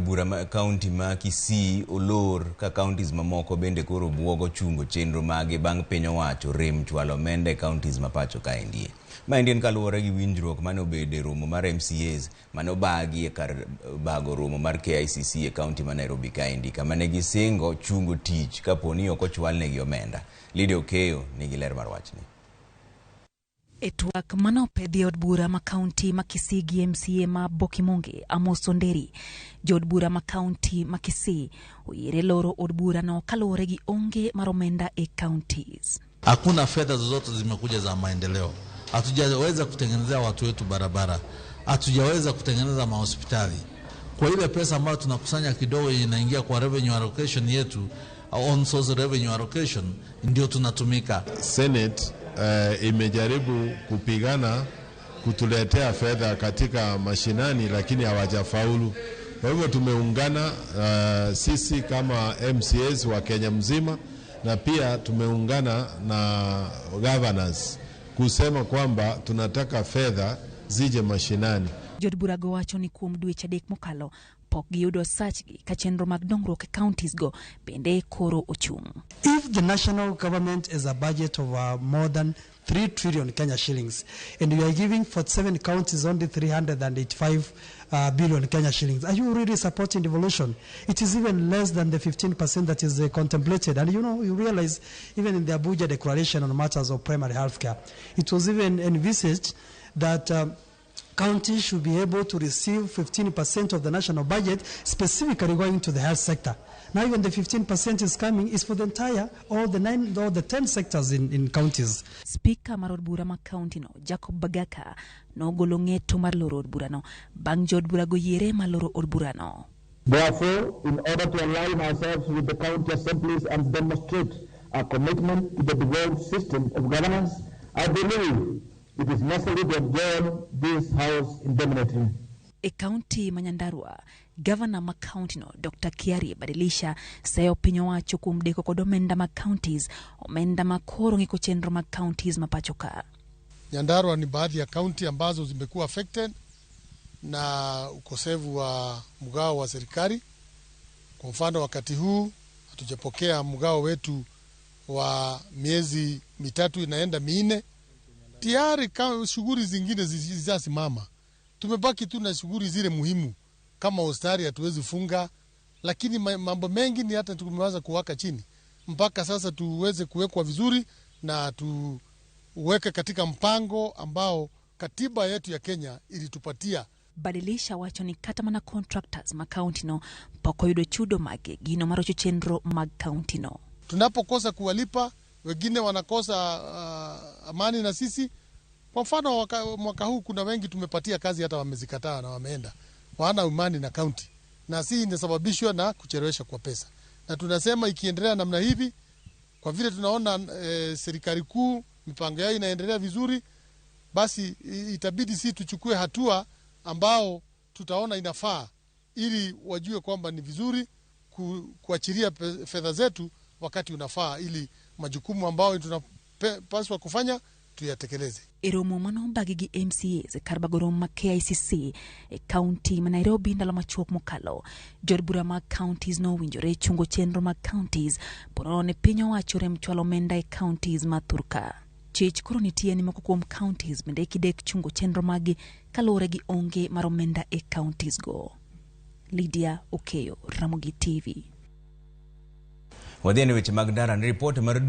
bura ma kaunti ma Kisii olor ka counties mamoko bende koro buogo chungo chenro mage bang' piny owacho rem chwalo omenda e counties ma pacho kaendie. Maendi en kaluwore gi winjruok mane obedo e romo mar MCAs mane obagi e kar bago romo mar KICC e kaunti ma Nairobi kaendi, kama ne gisingo chungo tich kaponi ok ochwalnegi omenda. Lydia Okeyo nigi ler mar wachni. E twak manopedhi e od bura ma kaunti ma Kisii gi MCA ma Bokimonge Amos Onderi, jood bura ma kaunti ma Kisii oyiere loro od burano kaluwore gi onge mar omenda e counties. Hakuna fedha zozote zimekuja za maendeleo. Hatujaweza kutengenezea watu wetu barabara, hatujaweza kutengeneza mahospitali. Kwa ile pesa ambayo tunakusanya kidogo inaingia kwa revenue allocation yetu, own source revenue allocation, ndio tunatumika. Senate imejaribu kupigana kutuletea fedha katika mashinani, lakini hawajafaulu. Kwa hivyo tumeungana sisi kama MCAs wa Kenya mzima, na pia tumeungana na governors kusema kwamba tunataka fedha zije mashinani. Jood burago wacho ni kuom dweche 3 mokalo pok giyudo osachgi ka chenro mag dongruok e counties go bende koro ochung'. If the national government is a budget of more than 3 trillion Kenya shillings and you are giving 47 counties only 385 billion Kenya shillings, are you really supporting devolution? It is even less than the 15% that is contemplated. And you realize even in the Abuja Declaration on matters of primary health care, it was even envisaged that counties should be able to receive 15% of the national budget specifically going to the health sector. Now even the 15% is coming is for the entire, all the 9, all the 10 sectors in counties. Spika mar od bura ma kaunti no Jacob Bagaka nogolo ng'eto mar loro od burano bang' jood burago yiere mar loro od burano. Therefore, in order to align ourselves with the county assemblies and demonstrate our commitment to the devolved system of governance, I believe it is necessary to adjourn this House indefinitely. E kaunti ma Nyandarua, gavana ma kaunti no Dr. Kiarie Badilisha seyo piny owacho kuom deko kod omenda mag counties, omenda ma koro ng'iko chenro mag counties ma pacho ka. Nyandarua ni baadhi ya kaunti ambazo zimekuwa affected na ukosefu wa mgao wa serikali. Kwa mfano, wakati huu hatujapokea mgao wetu wa miezi 3 inaenda 4. Tayari shughuli zingine zishasimama. Tumebaki tu na shughuli zile muhimu kama hospitali hatuwezi funga, lakini mambo mengi ni hata tumeweza kuwaka chini mpaka sasa tuweze kuwekwa vizuri na tuweke katika mpango ambao katiba yetu ya Kenya ilitupatia. Badilisha wacho ni kata mana contractors ma kaunti no pok oyudo chudo mage gino marocho chenro mag kaunti no. Tunapokosa kuwalipa wengine wanakosa amani na sisi. Kwa mfano mwaka huu kuna wengi tumepatia kazi hata wamezikataa na wameenda. Hawana imani na kaunti. Na si inasababishwa na kuchelewesha kwa pesa. Na tunasema ikiendelea namna hivi, kwa vile tunaona serikali kuu mipango yao inaendelea vizuri, basi itabidi si tuchukue hatua ambao tutaona inafaa ili wajue kwamba ni vizuri kuachilia fedha zetu wakati unafaa ili majukumu ambao tunapaswa kufanya tuyatekeleze. E romo manobagi gi MCAs e kar bago romo ma KICC e kaunti ma Nairobi ndalo machuok mokalo, jood bura mag counties nowinjore chungo chenro mag counties ponono ne piny owacho rem chwalo omenda e counties ma thurka. Chich koro nitie ni moko kuom counties bende kidek chungo chenro maggi kaluwore gi onge mar omenda e counties go. Lydia Okeyo, Ramogi TV. Wadhi e weche mag ndara ni ripot mar